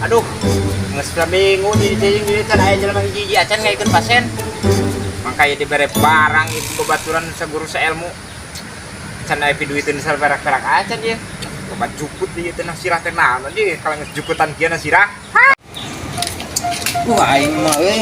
Aduh, geus saminggu di cicing di can aya jelema hiji-hiji acan ngaikeun pasien. Mangkaya dibere barang itu babaturan saguru saelmu. Can aya piduiteun saperak-perak acan ieu. Loba jukut ieu teh nah sirah teh naon ieu kalau geus jukutan kieu na sirah. Wah, aing mah euy.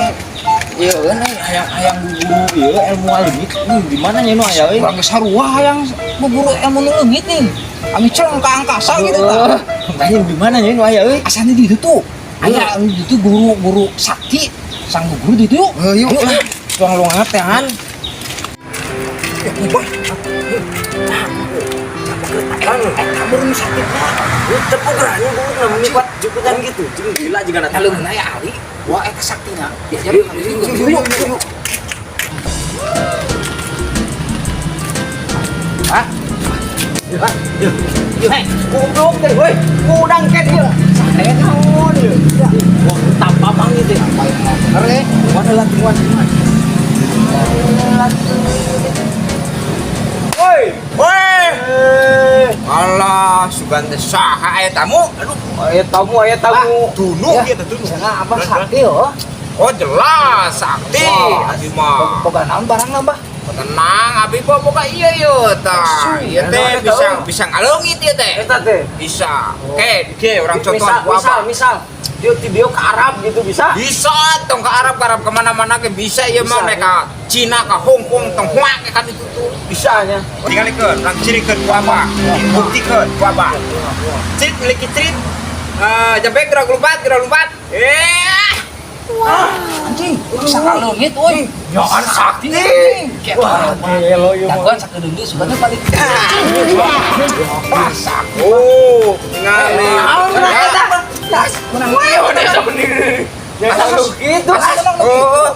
Ieu euy hayang hayang guru ieu ilmu leungit. Di mana nya nu aya euy? Urang geus sarua hayang guru ilmu nu leungit nih. Kami celeng ke angkasa gitu tah. Makanya di mana nya nu aya euy? Asana di ditu tuh. Aya di ditu guru-guru sakti. Sang guru di ditu yuk. Yuk lah. Tuang lu tehan. Wah. Eta baru nu sakti. Tepuk gerahnya guru nggak kuat jukutan gitu. Jeung gila juga Eta leungeun aya ahli. Wah, eta saktina. Yuk, yuk, yuk, yuk. Hah? Hei, goblok teh, woi. Kudang ket ieu. Sare naon ieu? Wah, tanpa bang itu. Bener eh. Mana lah tungguan. Woi, woi. Alah, sugan teh saha aya tamu? Aduh, Aya tamu, aya tamu. tunu Ya. ieu teh tunu. Cenah abah sakti oh. Oh, jelas sakti abi mah. Boga naon barang abah? Tenang, abi mah boga ieu ieu tah. Ieu teh bisa bisa ngaleungit ieu teh. Eta teh. Bisa. Oke, oke, orang contohan Misal, ku misal, abah. misal. Dia ti dia ke Arab gitu bisa? Bisa tong ke Arab kemana-mana ke bisa ieu mah Bisa, mereka Cina ke Hong Kong tong huang ke kan itu tuh. Bisa nya. Tinggalikeun, urang cirikeun ku abah. Buktikeun ku abah. Cerit miliki cerit. Eh, jampe gerak lompat, gerak lompat. Eh, Anjing, bisa ngaleungit euy. ya kan sakti. Wah, gelo ieu mah. Jagoan sakedeung deui sugana balik. Oh, tinggal nih. Menang. Ya gitu. Oh,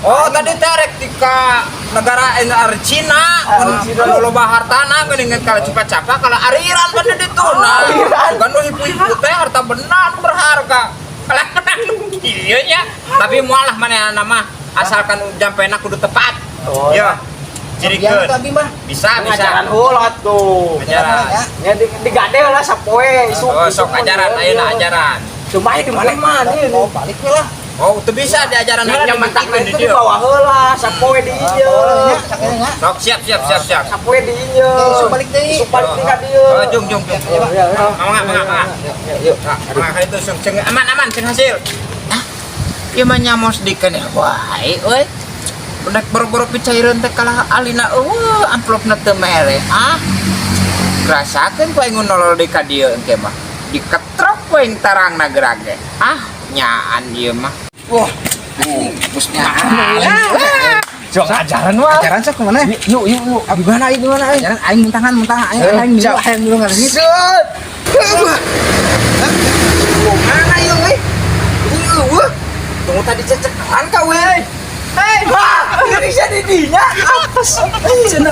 oh tadi tarik di ka negara NR Cina, kalau loba hartana geuningan kalau cepat-cepat kalau ariran pada ditu nah, bukan nu hipu-hipu teh harta benda nu berharga. Kalau menang ieu nya, tapi moal lah manehna mah asalkan jampena kudu tepat. Oh, Ya. Biar Jirikeun. abi mah. Bisa, bisa. Ngajaran heula tuh. Ajaran. Ya di digade lah sapoe isuk. Oh, sok ajaran ayeuna ajaran. Cuma di mana mana ini. Oh, balik we lah. Oh, teu bisa diajaran heula Nya mentak dibuktikan di itu di dieu. bawah heula, sapoe di ieu. Ya, sakitnya. Sok siap siap siap siap. Sapoe di ieu. Isuk balik deui. Isuk balik deui ka dieu. Oh, jung jung jung. Ya, ya. Mangga mangga mangga. Yuk. Nah, mangga itu sung ceng aman aman ceng hasil. Hah? Ieu mah nyamos dikeun wae euy. Udah boro-boro picaireun teh kalah alina eueuh amplopna teu mere. Ah. Rasakeun ku aing nolol deui ka dieu engke mah. Diketrok ku aing tarangna gerak ge. Ah, nyaan ieu mah. Wah, bos Jong ajaran mah. Ajaran sok kemana? Yuk yuk yuk. Gimana aing gimana aing? Ajaran aing muntahan muntahan aing aing milu siap. aing milu ngaleungit. Mana ieu euy? Eueuh. Tunggu tadi cecekan ka we. Hei, wah, Indonesia di dinya. Cenah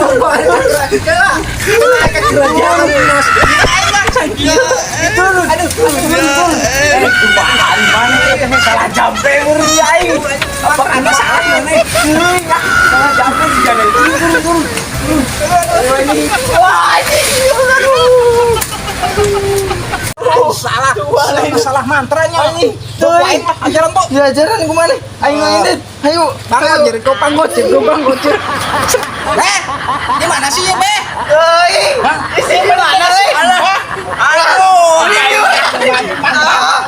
Kela. Kerajaan Mas. Itu lu. Aduh, aduh, kumaha mana salah jampe murni aing. Apa anda salah mana? Salah jampe di jalan. Turun, turun, turun. Wah, ini aduh. Salah. Salah mantranya Ini, Tuh, aing mah ajaran tuh. Ya ajaran kumaha? Aing ini. Ayo, Bang, jadi kopang gocek, kopang gocek. Eh, di mana sih ya, Be? Euy, isi mana sih? Aduh,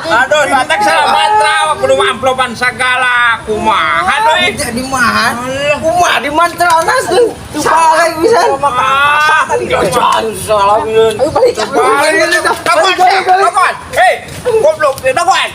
aduh, batak salah mantra, kudu amplopan segala, kumaha deui. Jadi mah. Kumaha di mantra nas tuh. Tuh balik pisan. Ah, Jangan salah pisan. Ayo balik. Balik, dagoan, dagoan. Hei, goblok, dagoan.